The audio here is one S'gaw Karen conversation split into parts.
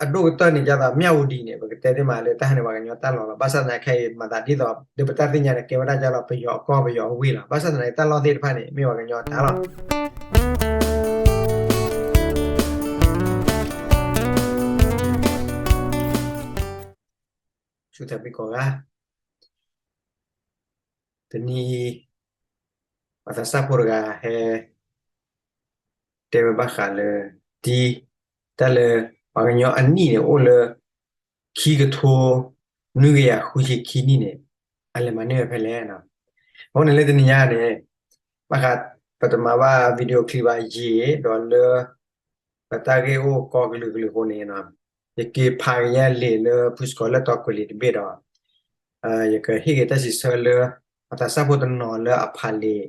အဒိၣ်ကတၢၢ်န့ၣ် ဒ်သိး မြဝတီ န့ၣ် ပကတဲသ့မးလၢတၢ်ဟဲန့ၣ် ပှၤကညီတၢ်လီၢ်လီၤ. ဘၣ်ဆၣ်သနာ်က့ခဲအံၤ မၤသးဒ်သိး ဒီးပတၢ်သ့ၣ်ညါန့ၣ် ကဲဝဲဒၣ်ဒ်သိးပယီၤအကီၢ်ပယီၤအဝ့ၢ်လီၤ. ဘၣ်ဆၣ်သနာ်က့တၢ်လီၢ်သ့ၣ်တဖၣ်န့ၣ် မ့ၢ်ပှၤကညီတၢ်လီၢ် ဆူတၢ်ဘံၣ်ကိးဂၤ တနံၤအံၤ ပှၤသးစၢ်ဖိတဂၤဟဲ တဲဝဲဘၣ်ဃးလၢ ဒ်တၢ်လၢ ပှၤကညီအနံၣ်န့ၣ် အိၣ်လၢ ခံကထိ နွံကယၤဃုဆံခံနံၣ်န့ၣ် အလဲၤမၤန့ၢ်ဝဲဖဲလဲၣ်. အဃိန့ၣ်လၢတနံၤညါန့ၣ် ဘၣ်ဃး ပတမၤဘၣ် video clip ဘၣ်ယံာ် ဒီးလၢ ပတၢ်ဂ့ၢ်အိၣ်ကီကလုာ်ကလုာ်အဃိန့ၣ် ယက့ၤဖးကယဲၢ်လံာ်လၢဖုစကီၤလၢၢ်တီကွဲၤလံာ်တဘ့ၣ်ဒီး ယကဟ့ၣ်က့ၤတၢ်စံးဆၢလၢ ပှၤသးစၢ်ဖိတနီၤလၢအဖးလံာ်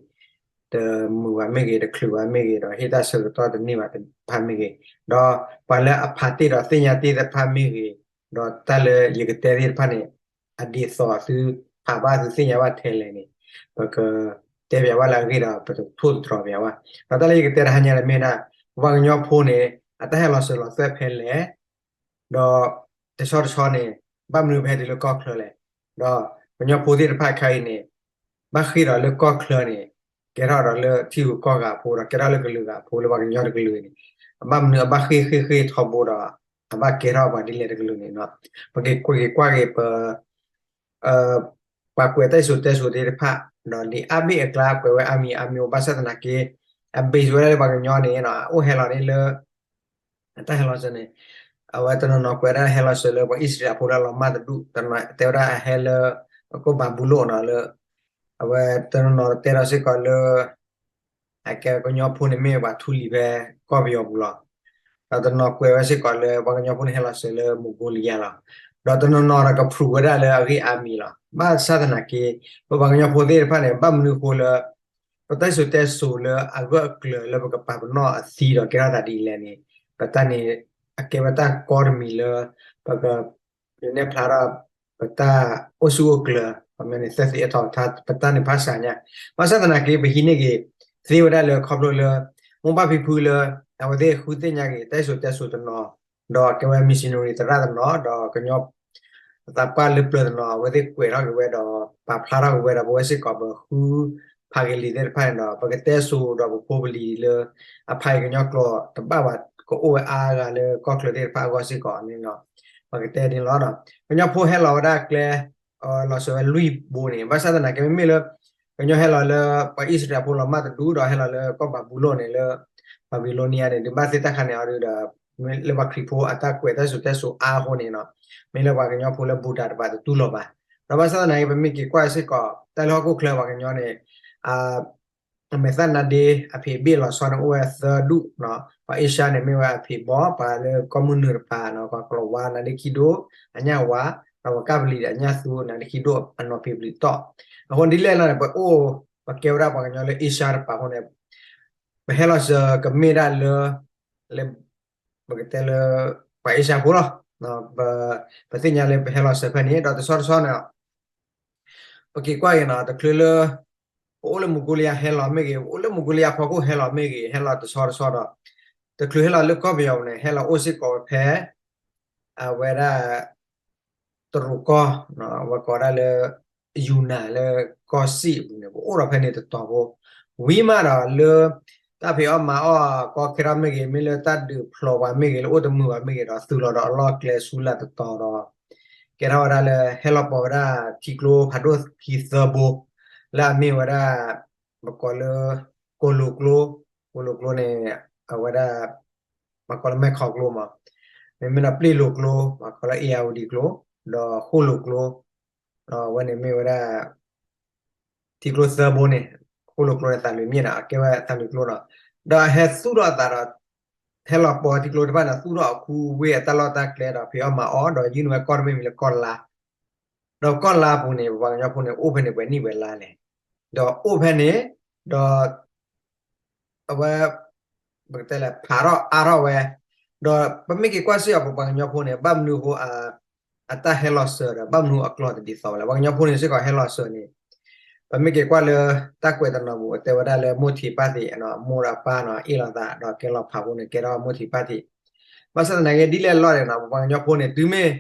တမုာ်ဘၣ်မ့ၢ်ဂ့ၤ တချုးဘၣ်မ့ၢ်ဂ့ၤ ဒီးဟ့ၣ်တၢ်ဆၢကတီၢ်တန့ၢ်ဘၣ်တဖၣ်မ့ၢ်ဂ့ၤ, ဒီးပှၤလၢအဖးတ့ၢ်ဒီးသ့ၣ်ညါတ့ၢ်တဖၣ်မ့ၢ်ဂ့ၤ, ဒီးတၢ်လၢယကတဲသ့ၣ်တဖၣ်န့ၣ် အဒ်သိးသုဖးဘၣ်သုသ့ၣ်ညါဘၣ်ထဲလဲၣ်န့ၣ် ပကတဲပၠးဘၣ်လၢအဂ့ၢ်ဒီး ပတထိၣ်သတြီၤပၠးဘၣ်. ဒီးတၢ်လၢယကတဲတဟါညါန့ၣ်မ့ၢ်ဒၣ် ပှၤကညီဖိန့ၣ် အတၢ်ဟဲလီၤစၢၤလီၤသွဲၣ်ဖဲလဲၣ် ဒီးတဆီတဆီန့ၣ် ဘၣ်မနုၤပဟဲတုၤလၢကီၢ်ချၢလဲၣ်, ဒီးကညီဖိသ့ၣ်တဖၣ်ခဲအံၤန့ၣ် ဘၣ်ဃ့ၢ်ဒီးလၢကီၢ်ချၢန့ၣ် ကဲထီၣ်ဒီးလၢထံဂုၤကီၢ်ဂၤဖိ ဒီးကဲထီၣ်လၢကလုာ်ဂၤဖိ လၢပှၤကညီတကလုာ်န့ၣ် အဘၣ်မနုၤအဘၣ်ဃ့ၢ်ဃ့ၢ်ဃ့ၢ်ထီဘိဒီး အဘၣ်ကဲထီၣ်ပှၤဒ်လဲၣ်တကလုာ်န့ၣ် ပက့ၤကွၢ်က့ၤပှၤကွဲးတၢ်စံၣ်စိၤတဲစိၤသ့ၣ်တဖၣ် ဒီးလံာ်အါဘ့ၣ်အကျါကွဲးဝဲအါမံၤအါမံၤ ဘၣ်ဆၣ်သနာ်က့ အ base ဝဲဒၣ်လၢပှၤကညီန့ၣ် အအိၣ်ဟဲလီၤန့ၣ်လၢ အတၢ်ဟဲလီၤစၢၤန့ၣ် အဝဲတနီၤနီၤကွဲးဒၣ်ဟဲလီၤစၢၤလၢပှၤအံၣ်စရ့လးဖိလၢအလီၤမၢ်တဒူၣ်, တနီၤတဲဝဲဒၣ်အဟဲလၢ ကီၢ်ဘၤဘူလိၣ်နီၤလၢ အဝဲတနီၤနီၤတဲဒီးစ့ၢ်ကီးလၢ အကဲကညီဖိန့ၣ်မ့ၢ်ပှၤထူလံၤဖဲကီၢ်ပယီၤပူၤလီၤ. ဒီးတနီၤကွဲးဝဲစ့ၢ်ကီးလၢပှၤကညီဖိန့ၣ်ဟဲလီၤစၢၤလၢမူကိလံယါလီၤ. ဒီးတနီၤနီၤဒီးက prove ဝဲဒၣ်လၢအဂ့ၢ်အါမံၤလီၤ. ဘၣ်ဆၣ်သနာ်က့ ပပှၤကညီဖိသ့ၣ်တဖၣ်န့ၣ် ဘၣ်မနုၤဃိလၢ ပတၢ်စံၣ်စိၤတဲစိၤလၢအဂၢၢ်အကျၢၤလၢပကပာ်ပနီၣ်အသံဒီးကဲထီၣ်သးဒ်လဲၣ်န့ၣ် ပတၢ်န့ၣ် အကဲဝဲတၢ်ကီတမံၤလၢ ပက နဲၣ်ဖျါထီၣ် ပတၢ်အိၣ်ဆူၣ်အိၣ်ကျၢၤ ပမ့ၢ်န့ၣ် သၢသ့အထီၣ်ထါ ပတၢ်န့ၣ်ဖးစှၤညါ ဘၣ်ဆၣ်သနာ်က့ ပဟံးန့ၢ်က့ၤသ့ဝဲဒၣ်လၢခီဖျိလၢ မိၢ်ပၢ်ဖံဖုလၢ အဝဲသ့ၣ်ဃုသ့ၣ်ညါက့ၤ တၢ်စံၣ်စိၤတဲစိၤတနီၤ ဒီးကဲဝဲ missionary သရၣ်တနီၤ ဒီးကညီ သးပှၢ်လၢပျၢၤတနီၤ အဝဲသ့ၣ်ကွဲးထီၣ်က့ၤဝဲဒီး ပာ်ဖျါထီၣ်က့ၤဝဲဒီး ပဝဲစ့ၢ်ကီးပဃုဖးက့ၤလံာ်သ့ၣ်တဖၣ်န့ၣ်ဒီး ပကတဲစိၤဒီးပဖိပလံၤလၢ အဖးက့ၤကညီကျိာ်တဘၣ်ဘၣ် ကအိၣ်ဝဲအါဂၤလၢကီၢ်ချၢသ့ၣ်တဖၣ်အဂီၢ်စ့ၢ်ကီးန့ၣ်လီၤ. ပကတဲန့ၣ်လီၤ. ကညီဖိဟဲလီၤဝဲဒၣ်ကျဲ လီၤစၢၤဝဲလွံၢ်ဘိန့ၣ် ဘၣ်ဆၣ်သနာ်က့ မ့မ့ၢ်လၢ ကညီဟဲလီၤလၢ ပှၤအံၣ်စရ့လးဖိလီၤမၢ်တဒူၣ်ဒီးဟဲလီၤလၢကီၢ်ဘၤဘူလိၣ်န့ၣ်လၢ Babylonia န့ၣ် ဒုးဘၣ်သ့ၣ်တၢ်ခါန့ၣ်အီၤဒုးဒီး လၢပှၤခရံာ်ဖိအတၢ်ကွဲးတၢ်စံၣ်စိၤတဲစိၤအါအဃိန့ၣ် မ့ၢ်လၢပှၤကညီဖိလၢ Buddha တပၤတတူၢ်လိာ်ဘၣ်. ဒီးဘၣ်ဆၣ်သနာ်က့ ပမ့ၢ်က့ၤကွၢ်စ့ၢ်ကီး တၢ်လၢဟီၣ်ခိၣ်ချၢပှၤကညီန့ၣ် အမဲာ်သၣ်နါဒ့အဖံးဘ့ၣ်လီၤဆီန့ၣ် အိၣ်ဝဲသၢဒူၣ်, ပှၤအ့ရှါန့ၣ်မ့ၢ်ဝဲအဖံးဘီ, ပှၤလၢကီၢ်မုၢ်နုာ်တပၤန့ၣ် ပှၤကလီၤဝါနါဒ့ခံဒိၣ်အညၣ်ဝါ, ဒီးပှၤကၢ်ပလံၤဒီးအညၣ်သူ နါဒ့ခံဒိၣ်အနီၢ်ဖံးပျုၤတီၢ်. အဃိဒ်လဲၣ်လီၤန့ၣ် ပအိၣ် ပကဲဝဲဒၣ်ပှၤကညီလၢအ့ရှါတပၤအဃိန့ၣ် ပဟဲလီၤစၢၤကမ့ၢ်ဒၣ်လၢ လၢ ပကတဲလၢ ပှၤအ့ရှါဖိလီၤ. ပသ့ၣ်ညါလၢပဟဲလီၤစၢၤဖဲန့ၣ် ဒီးတဆီတဆီန့ၣ် ပက့ၤကွၢ်က့ၤနီၤ တချုးလၢ ပအိၣ်လၢမူကိလယါဟဲလီၤမ့ၢ်ဂ့ၤ, ပအိၣ်လၢမူကိလယါဖီခိၣ်ဟဲလီၤမ့ၢ်ဂ့ၤ, ဟဲလီၤတဆီတဆီဒီး တချုးဟဲလီၤလၢကီၢ်ပယီၤပူၤန့ၣ် ဟဲလီၤအိၣ်စ့ၢ်ကီးဝဲဖဲ အဝဲဒၣ် တရူးကီၢ်, ဝဲကိးဒၣ်လၢ ယူနၤ လၢကီၢ်စံၣ်အပူၤန့ၣ် ပအိၣ်ဒီးဖဲန့ၣ်တတီၤဖိ, ဝံၤမးဒီးလၢ တၢ်ဖံးအီၣ်မၤအီၣ်ကီခဲထီၣ်မ့ၢ်ဂ့ၤ, မ့ၢ်လၢတၢ်ဒုးဖျိးပှၤမ့ၢ်ဂ့ၤ, လၢအိၣ်တမုာ်ဘၣ်မ့ၢ်ဂ့ၤဒီး သုးလီၤဒီးအလီၢ်ကျဲဆူလၢ်တတီၤဒီး ကဲထီၣ်ဝဲဒၣ်လၢ ဟဲလီၤပိာ်ဝဲဒၣ်ထံကျိဖးဒိၣ်ခံသၢဘိ လၢအမ့ၢ်ဝဲဒၣ် ပကိးလၢ ကိၢ်လိာ်ကျိ, ကိၢ်လိာ်ကျိန့ၣ် အဝဲဒၣ် ပှၤကိးလၢမဲၢ်ခီကျိမး, မ့မ့ၢ်ဒီးပျ့ၢ်လိာ်ကျိ ပှၤကိးလၢအ့ၣ်ယၣ်ဝတံကျိ, ဒီးဃိၣ်လိာ်ကျိ, ဒီးအဝဲန့ၣ်မ့ၢ်ဝဲဒၣ် ထံကျိသၢဘိန့ၣ်, ဃိၣ်လိာ်ကျိန့ၣ်သးလွံၢ်မ့ၢ်နီၤ, အကဲဝဲသးလွံၢ်ကျိနီၤ, ဒီးအဟဲသူၣ်ထီၣ်အသးဒီး ဟဲလီၤပိာ်ထံကျိတဖၣ်န့ၣ် သူၣ်ထီၣ်အခူဝ့ၢ်အတၢ်လီၢ်တၢ်ကျဲဒီးဖံးအီၣ်မၤအီၣ် ဒီးယုၢ်န့ၢ်ဝဲကီၢ်တဘ့ၣ်မံၤလၢကီၢ်လါ, ဒီးကီၢ်လါပူၤန့ၣ် ပပှၤကညီဖိန့ၣ် အိၣ်ဖဲန့ၣ်ပှဲၤနံၣ်ပှဲၤလါလဲၣ်, ဒီးအိၣ်ဖဲန့ၣ်, ဒီး အဝဲ ပကတဲလဲၣ် ဖးထီၣ်အါထီၣ်ဝဲ, ဒီးပမ့ၢ်က့ၤကွၢ်စ့ၢ်ကီးပပှၤကညီဖိန့ၣ် ဘၣ်မနုၤအဃိ အတၢ်ဟဲလီၤစၢၤဒီး ဘၣ်မနုၤအကျိာ်တဒ်သိးဝဲလဲၣ်. ပှၤကညီဖိန့ၣ်စ့ၢ်ကီးဟဲလီၤစၢၤန့ၣ် ပမ့ၢ်က့ၤကွၢ်လၢတၢ်ကွဲးတနီၤပူၤ တဲဝဲဒၣ်လၢမိၢ်ထံးပၢ်ထံး အမိၢ်ဒီးပၢ်နီၤ အ့ၣ်လိာ်သးဒီးကဲလီၤဖးဖိန့ၣ် ကဲထီၣ်မိၢ်ထံးပၢ်ထံး, ဘၣ်ဆၣ်သနာ်က့ ဒ်လဲၣ်အလီၢ်န့ၣ်နီၤ ပပှၤကညီဖိန့ၣ် တုၤမ့ၢ်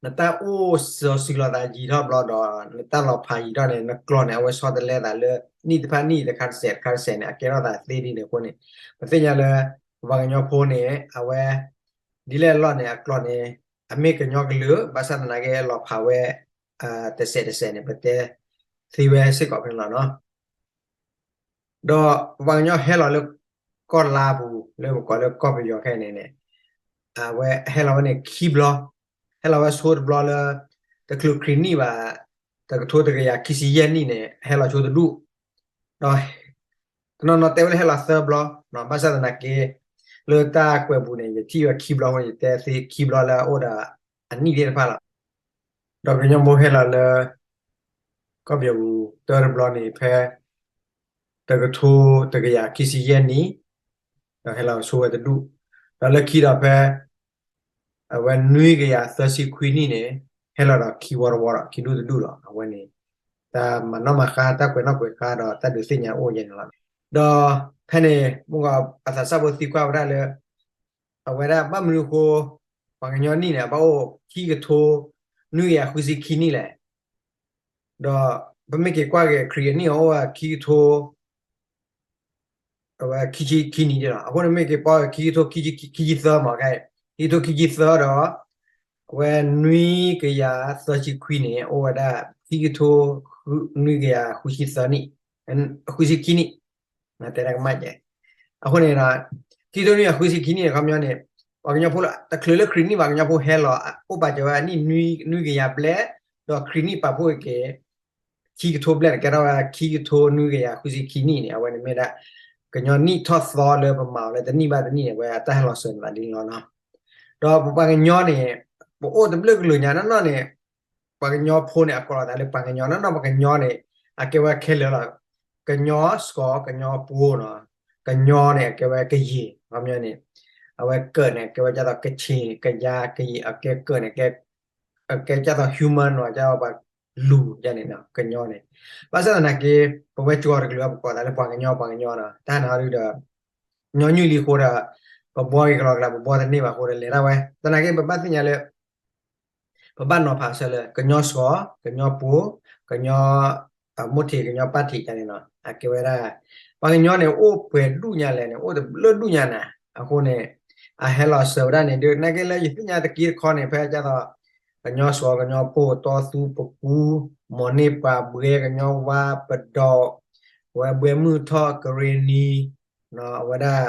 နတၢ်အိၣ်စီၤစုၤလီၤသးယံာ်ထီၣ်ဘျီဒီး နတၢ်လီၤဖးယံာ်ထီၣ်န့ၣ် နကျိာ်န့ၣ် အဝဲဆီတလဲသးလၢ နံၣ်တဖၣ်နံၣ်တခါတစဲးတခါတစဲးန့ၣ် အကဲထီၣ်သးသ့ဒ်န့ၣ်အဃိန့ၣ် ပသ့ၣ်ညါလၢ ပပှၤကညီဖိန့ၣ် အဝဲ ဒ်လဲၣ်အလီၢ်န့ၣ် အကျိာ်န့ၣ် အမ့ၢ်ကညီကလုာ် ဘၣ်ဆၣ်သနာ်က့ လီၤဖးဝဲ တစဲးတစဲးန့ၣ် ပတဲသ့ဝဲစ့ၢ်ကီးဖဲန့ၣ်လီၤနီၤ. ဒီးပပှၤကညီဟဲလီၤလၢ ကီၢ်လါပူၤ လၢပကိးလၢကီၢ်ပယီၤခဲအံၤန့ၣ်န့ၣ် အဝဲဟဲလီၤဝဲန့ၣ်ခံဘျီ, ဟဲလီၤဝဲဆိတဘျီလၢ တချုးခရံာ်နံၣ်ဘၣ် တကထိတကယၤခံဆံယဲၢ်နံၣ်န့ၣ် ဟဲလီၤဆိတဒူၣ်, ဒီး တနီၤနီၤတဲဝဲလၢဟဲလီၤသၢဘျီ, ဘၣ်ဆၣ်သနာ်က့ လၢတၢ်ကွဲးပူၤန့ၣ် ယထံၣ်ဝဲခံဘျီအဃိန့ၣ် ယတဲသ့ခံဘျီလၢအအိၣ်ဒီးအနံၣ်သ့ၣ်တဖၣ်လီၤ. ဒီးကညီဖိဟဲလီၤလၢ ကီၢ်ပယီၤပူၤတၢတဘျီန့ၣ် ဖဲ တကထိတကယၤခံဆံယဲၢ်နံၣ်, ဒီးဟဲလီၤဆိဝဲတဒူၣ်, ဒီးလၢခံဒီးဖဲ အဝဲနွံကယၤသၢဆံခွံနံၣ်န့ၣ် ဟဲလီၤဒီးခံဝီတဝီဒီး ခံဒူၣ်တဒူၣ်လီၤ. အဝဲန့ၣ် တၢ်မၤနီၣ်မၤဃါ တၢ်ကွဲးနီၣ်ကွဲးဃါဒီး တၢ်ဒုးသ့ၣ်ညါအိၣ်ယဲန့ၣ်လီၤ. ဒီးဖဲန့ၣ် မုၢ်ဂီၤအသးစၢ်ဖိသံကွၢ်ဝဲဒၣ်လၢ အဝဲဒၣ်ဘၣ်မနုၤအဃိ ပှၤကညီနံၣ်န့ၣ် အဘၣ်အိၣ်ခံကထိ နွံကယၤဃုဆံခံနံၣ်လဲၣ်. ဒီးပမ့ၢ်က့ၤကွၢ်က့ၤခရံာ်အနံၣ်အအိၣ်ဝဲခံကထိ အဝဲခံဆံခံနံၣ်ဒၣ်လီၤ. အဃိန့ၣ်မ့ၢ်က့ၤပီခံကထိ ခံဆံသၢမး, ခံကထိခံဆံသၢဒီး အဝဲနွံကယၤသၢဆံခွံန့ၣ် အိၣ်ဝဲဒၣ် ခံကထိ နွံကယၤဃုဆံသၢနံၣ်, ဃုဆံခံနံၣ်, တဲဒၣ်ကမၣ်ကဲ. အဃိန့ၣ် ခံကထိနွံကယၤဃုဆံခံနံၣ်န့ၣ် ခီပညီန့ၣ် ပှၤကညီဖိလၢ တချုးလၢခရံာ်နံၣ်ဘၣ် ကညီဖိဟဲလီၤ အိၣ်ပာ်စၢၤဝဲအနံၣ် နွံကယၤဘျဲၣ်, ဒီးခရံာ်နံၣ်ပာ်ဖှိၣ်က့ၤ ခံကထိဘျဲၣ်န့ၣ် ကဲထီၣ်ဝဲခံကထိနွံကယၤဃုဆံခံနံၣ်န့ၣ် အဝဲန့ၣ်မ့ၢ်ဒၣ် ကညီနံၣ်ထီၣ်သီလၢပမၤအီၤလၢတနံၣ်ဘၣ်တနံၣ်န့ၣ် အဝဲအတၢ်ဟဲလီၤစၢၤန့ၣ်ဒ်န့ၣ်လီၤနီၤ. ဒီးပပှၤကညီန့ၣ် ပအိၣ်တဘျုးကလုာ်ညါနီၢ်နီၢ်န့ၣ် ပှၤကညီဖိန့ၣ် အကိးလီၤသးလၢပှၤကညီနီၢ်နီၢ် ပှၤကညီန့ၣ် အကဲဝဲခဲလၢာ်လီၤ. ကညီစှီၤ ကညီပှိၤနီၤ, ကညီန့ၣ် အကဲဝဲကယံာ် ခီပညီန့ၣ် အဝဲကၢၣ်န့ၣ် အကဲဝဲဒ်သိးကခ့ၣ် ကယါ ကယံာ် အကဲကၢၣ်န့ၣ် အကဲဒ်သိး human နီၤ ဒ်သိးပှၤလူၤဒ်န့ၣ်နီၤ ကညီန့ၣ်. ဘၣ်ဆၣ်သနာ်က့ ပဝဲကၠီၤတကလုာ် ပကိးသးလၢပှၤကညီ ပှၤကညီနီၤ တၢ်ဟးန့ၣ်အီၤဒုဒီး ကညီနုၢ်လံအဃိဒီး ပဘှီက့ၤကလီၤကလး ပဘှီတန့ၢ်ဘၣ်အဃိဒီး လဲၤဒၣ်ဝဲ သနာ်က့ ပဘၣ်သ့ၣ်ညါလၢ ပဘၣ်နီၤဖးဆၢလၢ ကညီစှီၤ ကညီပှိၤ ကညီ မိၢ်ထံး ကညီပၢ်ထံးဒ်န့ၣ်နီၤ အကဲဝဲဒၣ် ပှၤကညီန့ၣ် အိၣ်ပှဲၤဒူၣ်ညါလဲၣ်န့ၣ် အိၣ်တဘျုးဒူၣ်ညါနၤ အဃိန့ၣ် အဟဲလီၤစၢၤဝဲဒၣ်န့ၣ် ဒုးသနာ်က့လၢယသ့ၣ်ညါတက့ၢ်တခီန့ၣ် ဖဲဒ်သိး ကညီစှီၤ ကညီပှိၤ တီသူ ပကူ မိၢ်န့ၢ်ပှၤဘှဲ ကညီဝါ ပဒီး အဝဲဘှဲမုၢ်ထီၣ် ကရ့ၣ်နံၤ အဝဲဒၣ်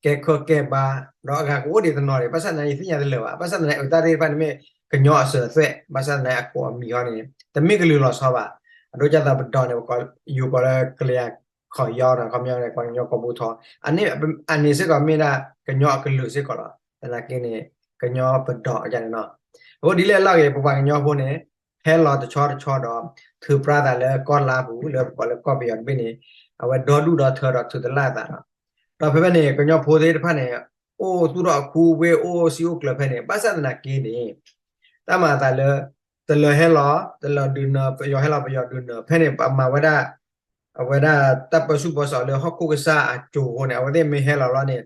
ကဲခၢၣ်ကဲဘါ ဒီးအဂၤကအိၣ်ဒံးတနီၤဒံး ဘၣ်ဆၣ်သနာ်က့ ယသ့ၣ်ညါတလၢာ်ဘၣ် ဘၣ်ဆၣ်သနာ်က့ အတၢ်သ့ၣ်တဖၣ်န့ၣ်မ့ၢ်ကညီအစၢၤအသွဲၣ် ဘၣ်ဆၣ်သနာ်က့ အကိးအမံၤဟီန့ၣ် တမ့ၢ်ကလုာ်လီၤဆီဘၣ် အဒိဒ်သိးပဒီးန့ၣ် ပကိး ယိၤကိးလၢကလံၤယၤခီၣ်ယီဒီး ခီပညီန့ၣ် ပှၤကညီကိာ်ဘိထီ အန့ၣ် အန့ၣ်စ့ၢ်ကီးမ့ၢ်ဒၣ်ကညီအကလုာ်စ့ၢ်ကီးလီၤ. သနာ်က့န့ၣ် ကညီပဒီးဒ်န့ၣ်နီၤ အဃိဒ်လဲၣ်အလီၢ်ဂ့ၤ ပပှၤကညီဖိန့ၣ် ဟဲလီၤတဆီတဆီဒီး ထုးပြါသးလၢကီၢ်လါပူၤ လၢပကိးလၢကီၢ်ပယီၤတဘ့ၣ်န့ၣ် အဝဲဒီဒူၣ်ဒီထၢဒီးထုးတလၢ်သးဒီး ဒီးဖဲဖဲန့ၣ် ကညီဖိသ့ၣ်တဖၣ်န့ၣ် အိၣ်သူၣ်ထီၣ်အခူအဝ့ၢ် အိၣ်စံၣ်အိၣ်ကျၢၤဖဲန့ၣ် ဘၣ်ဆၣ်သနာ်က့န့ၣ် တၢ်မၤအသးလၢ တလၢၤဟဲလီၤ တလၢၤဒုးနၢၤ ပယီၤဟဲလီၤ ပယီၤဒုးနၢၤ ဖဲန့ၣ် ပမၤဝဲဒၣ် အဝဲဒၣ်တၢ်ပၢဆူၣ်ပၢစိးလၢဟီၣ်ခိၣ်ကစၢ်အစိၤအဃိန့ၣ် အဝဲသ့ၣ်မ့ၢ်ဟဲလီၤလီၤန့ၣ်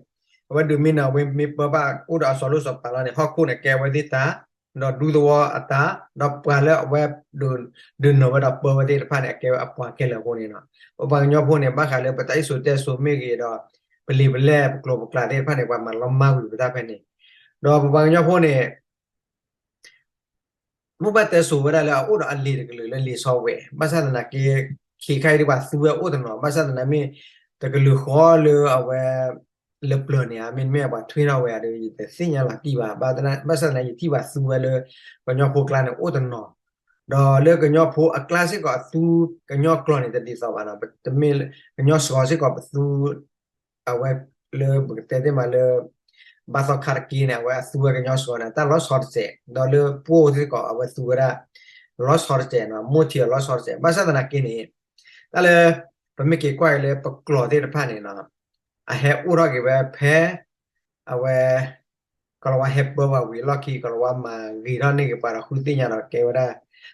အဝဲဒုးမ့ၢ်နၢၤ အဝဲမ့ၢ်ပၢဘၣ်အိၣ်ဒီးအစီၤလိၣ်စီၤပၤလီၤန့ၣ် ဟီၣ်ခိၣ်န့ၣ်ကဲအဝဲသ့ၣ်တၢ် ဒီးဒူသဝီအတၢ် ဒီးပှၤလၢအဝဲဒုးနၢၤဝဲဒီးပၢဝဲသ့ၣ်တဖၣ်န့ၣ် အကဲဝဲအပှၤခဲလၢာ်အဃိန့ၣ်လီၤ. ပပှၤကညီဖိန့ၣ် ဘၣ်ဃးလၢပတၢ်အ့ၣ်စိၤတဲစိၤမ့ၢ်ဂ့ၤဒီး ပလံာ်ပလဲၢ်ပကျိာ်ပကျါသ့ၣ်တဖၣ်န့ၣ် ပှၤမၤလီၤမၢ်ဝံၤပတၢ်ဖဲန့ၣ် ဒီးပပှၤကညီဖိန့ၣ် မ့ၢ်ဘၣ်တဲစိၤဝဲဒၣ်လၢအအိၣ်ဒီးအလံာ်တကလုာ်လၢလံာ်ဆီဝဲ ဘၣ်ဆၣ်သနာ်က့ ခ့ခါအံၤဒ်ပှၤသူဝဲအိၣ်တနီၤ ဘၣ်ဆၣ်သနာ်က့မ့ၢ် တကလုာ်ဃီလၢအဝဲ လၢပျၢၤန့ၣ် မ့တမ့ၢ်ပှၤထွံထီၣ်ဝဲဧါဒီး ယတသ့ၣ်ညါလီၤတံၢ်ဘၣ် ဘၣ်ဆၣ်သနာ်က့ယထံၣ်ပှၤသူဝဲလၢ ကညီဖိကျါန့ၣ်အိၣ်တနီၤ ဒီးလၢကညီဖိအကျါစ့ၢ်ကီးအသူ ကညီကျိာ်န့ၣ်တဒ်သိးဘၣ်နီၤ တမ့ၢ် ကညီစှီၤစ့ၢ်ကီးပသူ အဝဲလၢပကတဲသ့မးလၢ ဘါသီခါတက့န့ၣ် အဝဲအသူဝဲကညီစှီၤန့ၣ် တၢ်လီၤဆီတစဲး ဒီးလၢပှိၢ်စ့ၢ်ကီး အဝဲသူဝဲဒၣ် လီၤဆီတစဲးနီၤ မိၢ်ထံးအလီၤဆီတစဲး ဘၣ်ဆၣ်သနာ်က့န့ၣ် တၢ်လၢ ပမ့ၢ်က့ၤကွၢ်က့ၤလၢပကျိာ်သ့ၣ်တဖၣ်န့ၣ်နီၤ အဟဲအိၣ်ထီၣ်က့ၤဝဲဖဲ အဝဲ ကီၤလၤဝါဟဲပၢပှၤဝံၤအလီၢ်ခံ ကီၤလၤဝါမၤဂ့ၤထီၣ်န့ၢ်က့ၤပှၤဒီးဃုသ့ၣ်ညါဒီးကဲဝဲဒၣ်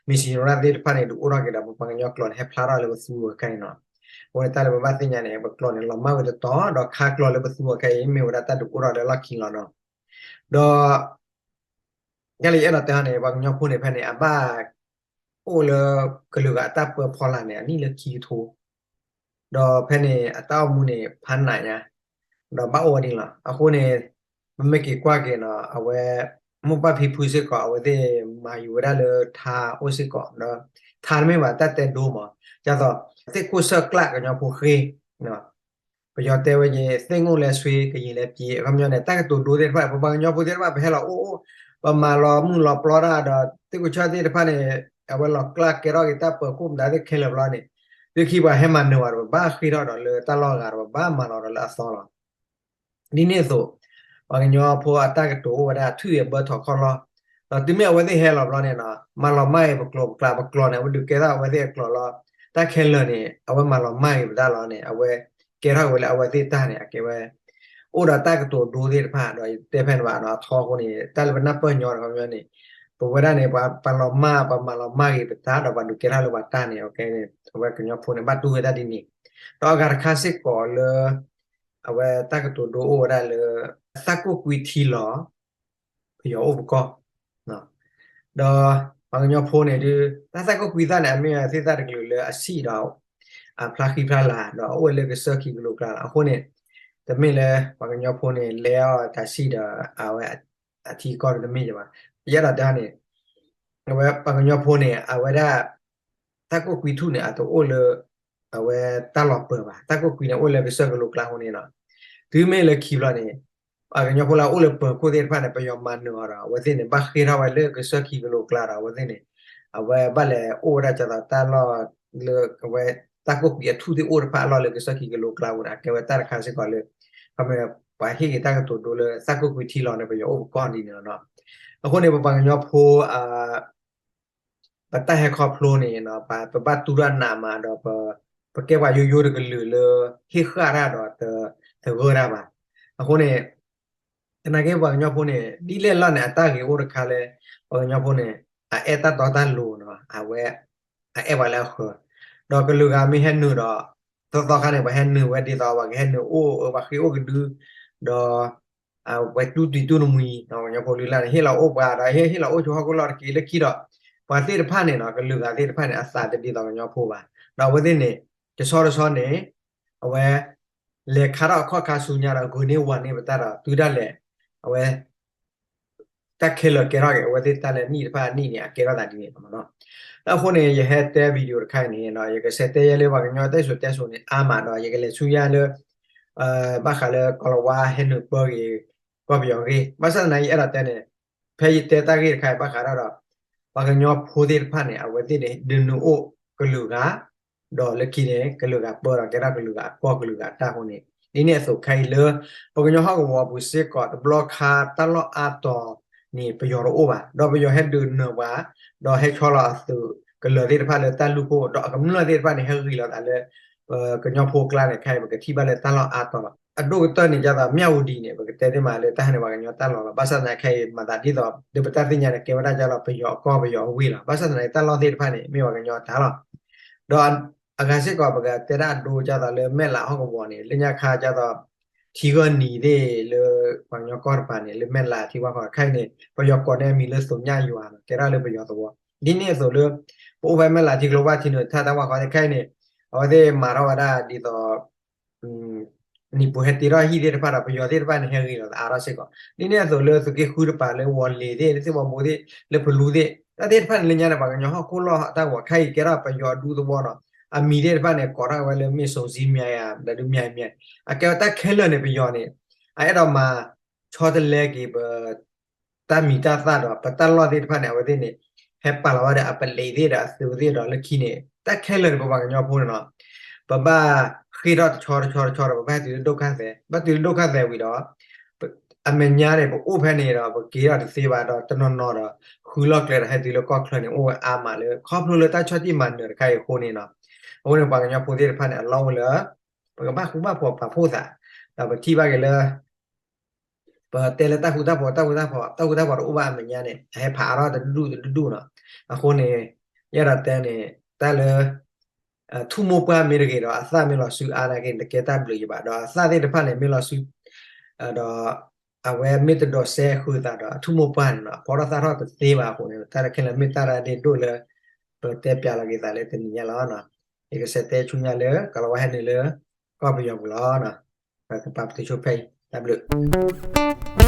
missionary သ့ၣ်တဖၣ်န့ၣ် ဒုးအိၣ်ထီၣ်က့ၤဒီး ပပှၤကညီကျိာ်န့ၣ် ဟဲဖျါထီၣ်လၢပသူအီၤခဲအံၤနီၤ. အဃိန့ၣ် တၢ်လၢပဘၣ်သ့ၣ်ညါန့ၣ် ပကျိာ်န့ၣ် လီၤမၢ်ဝံၤတတီၤ ဒီးခါကျိာ်လၢပသူအီၤခဲအံၤ မ့ၢ်ဝဲဒၣ်တၢ်ဒုးအိၣ်ထီၣ်လၢလီၢ်ခံလီၤနီၤ. ဒီး ကဲလၢယအဲၣ်ဒိးတဲဟီန့ၣ် ပှၤကညီဖိန့ၣ် ဖဲန့ၣ် အဘၣ်အိၣ်လၢကလုာ်ဂၤအတၢ်ပၢဖီလာ်န့ၣ် အနံၣ်လၢခံကထိ, ဒီးဖဲန့ၣ် အတၢ်အိၣ်မူန့ၣ် ဖးနးညါ, ဒီးဘၣ်အိၣ်ဝဲဒ်န့ၣ်လီၤ. အဃိန့ၣ် ပမ့ၢ်က့ၤကွၢ်က့ၤနီၤ အဝဲ မိၢ်ပၢ်ဖံဖုစ့ၢ်ကီး အဝဲသ့ၣ်မၤယူၤဝဲဒၣ်လၢထါအိၣ်စ့ၢ်ကီး, ဒီးထါတမ့ၢ်ဘၣ် တၢ်တဲဒိမး, ဒ်သိး သ့ၣ်ခိၣ်ဆၢၣ်ကျးကညီဖိဃ့ ပယီၤတဲဝဲ သ့ၣ်ငိၣ်လဲဆွ့ ကယံာ်လဲပျ့ၤ အခီပညီန့ၣ် တၢ်ကတိၤဒိသ့ၣ်တဖၣ် ပပှၤကညီဖိသ့ၣ်တဖၣ် ပဟဲလီၤအိၣ်အိၣ်, ပမၤလီၤမုၢ်လီၤပျီတၢ်ဒီး သ့ၣ်ခိၣ်ဆၢၣ်သ့ၣ်တဖၣ်န့ၣ် အဝဲလီၤကျးကဲထီၣ်က့ၤတၢ်ပၢၤခိၣ်မတၤသ့ၣ်ခဲလၢာ်ဘျီန့ၣ်, လၢခံပှၤဟဲမၤနၢၤဝဲဒီး ပဘၣ်ဃ့ထီၣ်ဒီးလၢတၢ်လီၢ်အဂၤဒီး ပဘၣ်မၤလီၤဒီးလၢအသီလီၤ. ဒ်န့ၣ်အသိး ပှၤကညီဖိအတၢ်ကတိၤအိၣ်ဝဲဒၣ် ထွံၣ်အဘၢထီၣ်ခီၣ်လီၢ်, ဒီးတုၤမ့ၢ်အဝဲသ့ၣ်ဟဲလီၤဘျီန့ၣ်နီၤ မၤလီၤမၢ်အံၤပကျိာ်ပကျါပကျိာ်န့ၣ် အဝဲဒုးကဲထီၣ်အဝဲသ့ၣ်အကျိာ်လီၤ. တၢ်ခဲလၢာ်န့ၣ် အဝဲမၤလီၤမၢ်အံၤပတၢ်လီၤန့ၣ် အဝဲကဲထီၣ်က့ၤဝဲလၢအဝဲသ့ၣ်တၢ်န့ၣ် အကဲဝဲ အိၣ်ဒီးတၢ်ကတိၤဒိသ့ၣ်တဖၣ် ဒီးယတဲဖဲန့ၣ်ဘၣ်နီၤ အထီအဃိန့ၣ် တၢ်လၢပနၢ်ပၢၢ်ညီန့ၣ် ခီပညီန့ၣ် ပဝဲဒၣ်န့ၣ် ပှၤပှၤလီၤမၢ် ပှၤမၤလီၤမၢ်က့ၤပတၢ်ဒီးပှၤဒုးကဲထီၣ်လၢပှၤတၢ်န့ၣ် အဝဲကညီဖိန့ၣ် ဘၣ်တူၢ်ဝဲဒၣ်ဒ်န့ၣ်, ဒီးအဂၤတခါစ့ၢ်ကီးလၢ အဝဲတၢ်ကတိၤဒိအိၣ်ဝဲဒၣ်လၢ သၣ်ကိၣ်ကွံထံလီၤ ပယီၤအိၣ်ပကီၢ်, ဒီးပှၤကညီဖိန့ၣ်ဒုး တၢ်သၣ်ကိၣ်ကွံသၣ်န့ၣ် အမ့ၢ်သ့ၣ်သၣ်တကလုာ်လၢအဆံးဒီး အဖျါဃံဖျါလၤ ဒီးအအိၣ်ဝဲလၢကစၢၢ်ခံကလိကျါလီၤ. အဃိန့ၣ် တမ့ၢ်လၢပှၤကညီဖိန့ၣ် လဲၤအီၤတၢ်ဆံးဒီး အဝဲအထံကီၢ်တမ့ၢ်ယဘၣ်. ယအဲၣ်ဒိးတဲန့ၣ် အဝဲပှၤကညီဖိန့ၣ် အဝဲဒၣ် သၣ်ကိၣ်ကွံထူၣ်န့ၣ် အတအိၣ်လၢ အဝဲတၢ်လီၤပၢၤဘၣ်. သၣ်ကိၣ်ကွံန့ၣ် အိၣ်လၢကစၢၢ်ကလိကျါအဃိန့ၣ်လီၤ. တုၤမ့ၢ်လၢခံဘျီန့ၣ် ပှၤကညီဖိလၢအအိၣ်လၢပၢၤခိၣ်သ့ၣ်တဖၣ်န့ၣ် ပယီၤမၤနၢၤအီၤဒီး အဝဲသ့ၣ်န့ၣ် ဘၣ်ဃ့ထီၣ်ဝဲလၢကစၢၢ်ခံကလိကျါဒီး အဝဲသ့ၣ်န့ၣ် အဝဲဘၣ်လဲၤအိၣ်ဝဲဒၣ်ဒ်သိးတၢ်လီၢ်လၢအဝဲ သၣ်ကိၣ်ကွံအထူၣ်သ့ၣ်အိၣ်တဖၣ်အလီၢ်လၢကစၢၢ်ခံကလိကျါအဃိန့ၣ် အကဲဝဲတၢ်တခါစ့ၢ်ကီးလၢ ခီမ့ၢ် ပှၤဟ့ၣ်က့ၤတၢ်ကတိၤဒိလၢ သၣ်ကိၣ်ကွံထံလီၤန့ၣ် ပယီၤအိၣ်ပကီၢ်ဒ်န့ၣ်လီၤ. အဃိန့ၣ် ပပှၤကညီဖိ ပတၢ်ဟဲခီဖျိန့ၣ် ပဘၣ်တူၢ်တၢ်နးမးဒီး ပကဲပှၤယိယိတကလုာ်လၢ ဟ့ၣ်ဃၣ်တၢ်ဒီး တဂၢၢ်တၢ်ဘၣ်. အဃိန့ၣ် သနာ်က့ပှၤကညီဖိန့ၣ် ဒ်လဲၣ်လီၢ်န့ၣ် အတၢ်ဂ့ၤအိၣ်တခါလၢ ပှၤကညီဖိန့ၣ် အအဲၣ်တၢ်တီတၢ်လိၤနီၤ အဝဲ အအဲၣ်ပှၤလၢအဃၢၤ ဒီးကလုာ်ဂၤမ့ၢ်ဟဲနုာ်ဒီး သီသီခါန့ၣ် ပှၤဟဲနုာ်ဝဲဒ်သိး ပှၤကဟဲနုာ်အိၣ် ပှၤဃ့အိၣ်ကဒု ဒီး ပှၤတူၢ်တံၤတူၢ်တမှံၤ ကညီဖိလုၢ်လၢ်န့ၣ် ဟ့ၣ်လီၤအိၣ်ပှၤဒီး ဟ့ၣ်လီၤအိၣ်ဆိဟီၣ်ခိၣ်လီၢ်တက့ၢ်လၢခံဒီး ပှၤသ့ၣ်တဖၣ်န့ၣ်နီၤ ကလုာ်ဂၤသ့ၣ်တဖၣ်န့ၣ် အသးတဒ်သိးကညီဖိဘၣ်. ဒီးအဝဲသ့ၣ်န့ၣ် တဆီတဆီန့ၣ် အဝဲ လဲၤခါထီၣ်အခီၣ်ခါဆူညါဒီး ဂုာ်န့ၢ်ဝၤန့ၢ်ပတၢ်ဒီး တုၤဒၣ်လဲာ် အဝဲ တၢ်ခဲလၢာ်ကဲထီၣ်က့ၤ အဝဲသ့ၣ်တၢ်လၢနံၣ်တဖၣ်အနံၣ်န့ၣ် အကဲထီၣ်သးဒ်န့ၣ်လီၤ. အဃိန့ၣ် ယဟဲတဲ video တခါအံၤန့ၣ် ယကဆဲးတဲယဲလၢပှၤကညီတၢ်စံၣ်စိၤတဲစိၤန့ၣ် အါမးဒီး ယကလဲၤဆူညါလၢ ဘၣ်ဃးလၢကီၤလၤဝါဟဲနုာ်ပၢက့ၤ ကီၢ်ပယီၤအဂ့ၢ် ဘၣ်ဆၣ်သနာ်က့ ယအဲၣ်ဒိးတဲန့ၣ် ဖဲယတဲတၢ်ဂ့ၢ်တခါအံၤ ဘၣ်ဃးဒီး ပှၤကညီဖိသ့ၣ်တဖၣ်န့ၣ် အဝဲသ့ၣ်န့ၣ် ဒုးနုာ်အိၣ်ကလုာ်ဂၤ ဒီးလၢခံန့ၣ် ကလုာ်ဂၤပၢဒီးကဲထီၣ်ကလုာ်ဂၤအကီၢ်ကလုာ်ဂၤအတၢ်အဃိန့ၣ် ဒ်န့ၣ်အသိးခဲအံၤလၢ ပှၤကညီဟီၣ်ကဝီၤပူၤစ့ၢ်ကီး တဘျီခါတၢ်လီၢ်အါတီၤန့ၣ် ပယီၤတအိၣ်ဘၣ် ဒီးပယီၤဟဲဒုးနုာ်ပှၤ ဒီးဟဲဆီလီၤအသုးကလၢၤသ့ၣ်တဖၣ်လၢတၢ်လူၢ်ခိၣ် ဒီးအကမျၢၢ်သ့ၣ်တဖၣ်န့ၣ် ဟဲဂံၢ်လီၤသးလၢ ပကညီဖိကျါန့ၣ် ခဲအံၤပကထံၣ်ဘၣ်လၢတၢ်လီၢ်အါတီၤလီၤ. အဒိၣ်ကတၢၢ်န့ၣ် ဒ်သိးမၠၣ်ဝတံၤန့ၣ် ပကတဲသ့မးလၢတၢ်ဟဲန့ၣ် ပှၤကညီတၢ်လီၢ်လီၤ. ဘၣ်ဆၣ်သနာ်က့ခဲအံၤ မၤသးဒ်သိး ဒီးပတၢ်သ့ၣ်ညါန့ၣ် ကဲဝဲဒၣ်ဒ်သိးပယီၤအကီၢ်ပယီၤအဝ့ၢ်လီၤ. ဘၣ်ဆၣ်သနာ်က့ တၢ်လီၢ်သ့ၣ်တဖၣ်န့ၣ် မ့ၢ်ပှၤကညီတၢ်လီၢ် ဒီးအဂၤစ့ၢ်ကီး ပကတဲဒၣ်အဒိဒ်သိးလၢမဲၢ်လးဟီၣ်ကဝီၤန့ၣ် လၢညါခါဒ်သိး ထံဂီၢ်နံၤသ့ၣ်လၢပှၤကညီကီၢ်တပၤန့ၣ် လၢမဲၢ်လးထံဝါဃီ ခဲအံၤန့ၣ် ပယီၤကိးန့ၢ်အမံၤလၢသိးညၣ်ယွၤလီၤ ကဲထီၣ်လၢပယီၤသဝီ ဒ်န့ၣ်အသိးလၢ ပအိၣ်ဖဲမဲၢ်လးထံကျိဘၣ်ထံနုာ်ထၣ်တၢ်ဝါဃီသ့ၣ်ခဲအံၤန့ၣ် အဝဲသ့ၣ်မၤထီၣ်ဝဲဒၣ်ဒ်သိး နံၤပူၤဟဲတ့ထီၣ်ဟံၣ်သ့ၣ်တဖၣ်ဒီး ပယီၤသ့ၣ်တဖၣ်န့ၣ် ဟဲဂ့ၤလီၤသးအါထီၣ်စ့ၢ်ကီး ဒ်န့ၣ်အသိးလၢသုးက့ဃုတပၤလၢဝီၤလ့ၤသ့ၣ် လၢသ့ၣ်ဝီဘိသ့ၣ် လၢဖလူသ့ၣ် တၢ်သ့ၣ်တဖၣ်န့ၣ်လၢညါန့ၣ် ပှၤကညီဟီၣ်ခိၣ်လီၢ်တၢ်ဂီၤခဲအံၤကဲထီၣ်ပယီၤအဒူသဝီနီၤ အမံၤသ့ၣ်တဖၣ်န့ၣ် ကိးထီၣ်ဝဲလၢမ့ၢ်စိၤစံမံယၤ ဒီးဒုးမံယၤမံယၤ အကဲဝဲတၢ်ခဲလၢာ်န့ၣ် ပယီၤန့ၣ် အအဲၣ်ဒိးမၤ ဆီတလဲက့ၤပ တၢ်မံၤတၢ်သၣ်ဒီး ပတၢ်လီၢ်သ့ၣ်တဖၣ်န့ၣ် အဝဲသ့ၣ်န့ၣ် ဟဲပာ်လီၤဝဲဒီးအပလံးသ့ၣ်ဒီးအသုးသ့ၣ်ဒီးလၢခံန့ၣ် တၢ်ခဲလၢာ်န့ၣ် ပပှၤကညီဖိန့ၣ်လီၤ ပဘၣ်ဃ့ၢ်ထီၣ်တဆီတဆီတဆီဒီး ပဘၣ်ဟဲတုၤလၢဒိၣ်ခါသဲး ဘၣ်တုၤလၢဒိၣ်ခါသဲးဝံၤဒီး အမဲာ်ညါန့ၣ် ပအိၣ်ဖဲန့ၣ်ဒီး ပက့ၤထီၣ်တသ့ဘၣ်ဒီး တနီၤနီၤဒီး ဃုလီၢ်ကျဲဒီးဟဲတုၤလၢကီၢ်ချၢန့ၣ် အိၣ်ဝဲအါမးလၢ ခီဖျိလၢတၢ်ဆီၣ်တံၢ်မၤနၢၤတခါအံၤအဃိန့ၣ်လီၤ အဃိန့ၣ် ပှၤကညီဖိသ့ၣ်တဖၣ်န့ၣ် အလီၢ်အိၣ်လၢ ပကဘၣ်ဃူဘၣ်ဖိးပာ်ဖှိၣ်သး ဒီးပထံၣ်ဘၣ်က့ၤလၢ ပတဲလၢတၢ်ဃူတၢ်ဖိး တၢ်ဃူတၢ်ဖိး တၢ်ဃူတၢ်ဖိးတအိၣ်ဘၣ်အမဲာ်ညါန့ၣ် အဟဲဖးအါထီၣ်တဒူၣ်တဒူၣ်နီၤ အဃိန့ၣ် ယအဲၣ်ဒိးတဲန့ၣ် တၢ်လၢ ထူၣ်မိၢ်ပှၢ်မ့ၢ်တဂ့ၤဒီး အသၣ်မ့ၢ်လီၤစုအါနာ်က့န့ၣ် တကဲတၢ်ဘျုးယဘၣ် ဒီးအသၣ်သ့ၣ်တဖၣ်န့ၣ် မ့ၢ်လီၤစု ဒီး အဝဲမ့ၢ်တဒိးစဲဃုာ်သးဒီးအထူၣ်မိၢ်ပှၢ်န့ၣ်နီၤ အဖီထီၣ်သၣ်ထီၣ်တသ့ဘၣ်အဃိန့ၣ် တၢ်တခဲလၢာ်မ့ၢ်တၢ်ရၤဒ့ဒိၣ်လၢ ပတဲပျးလီၤက့ၤသးလၢတနံၤညါလီၤ. ယကစးတဲဆူညါလၢ ကလီၤဝါဟဲနုာ်လၢ ကီၢ်ပယီၤပူၤလီၤ. ပကပာ်ပတုာ်ဆိဖဲအံၤ တၢ်ဘျုး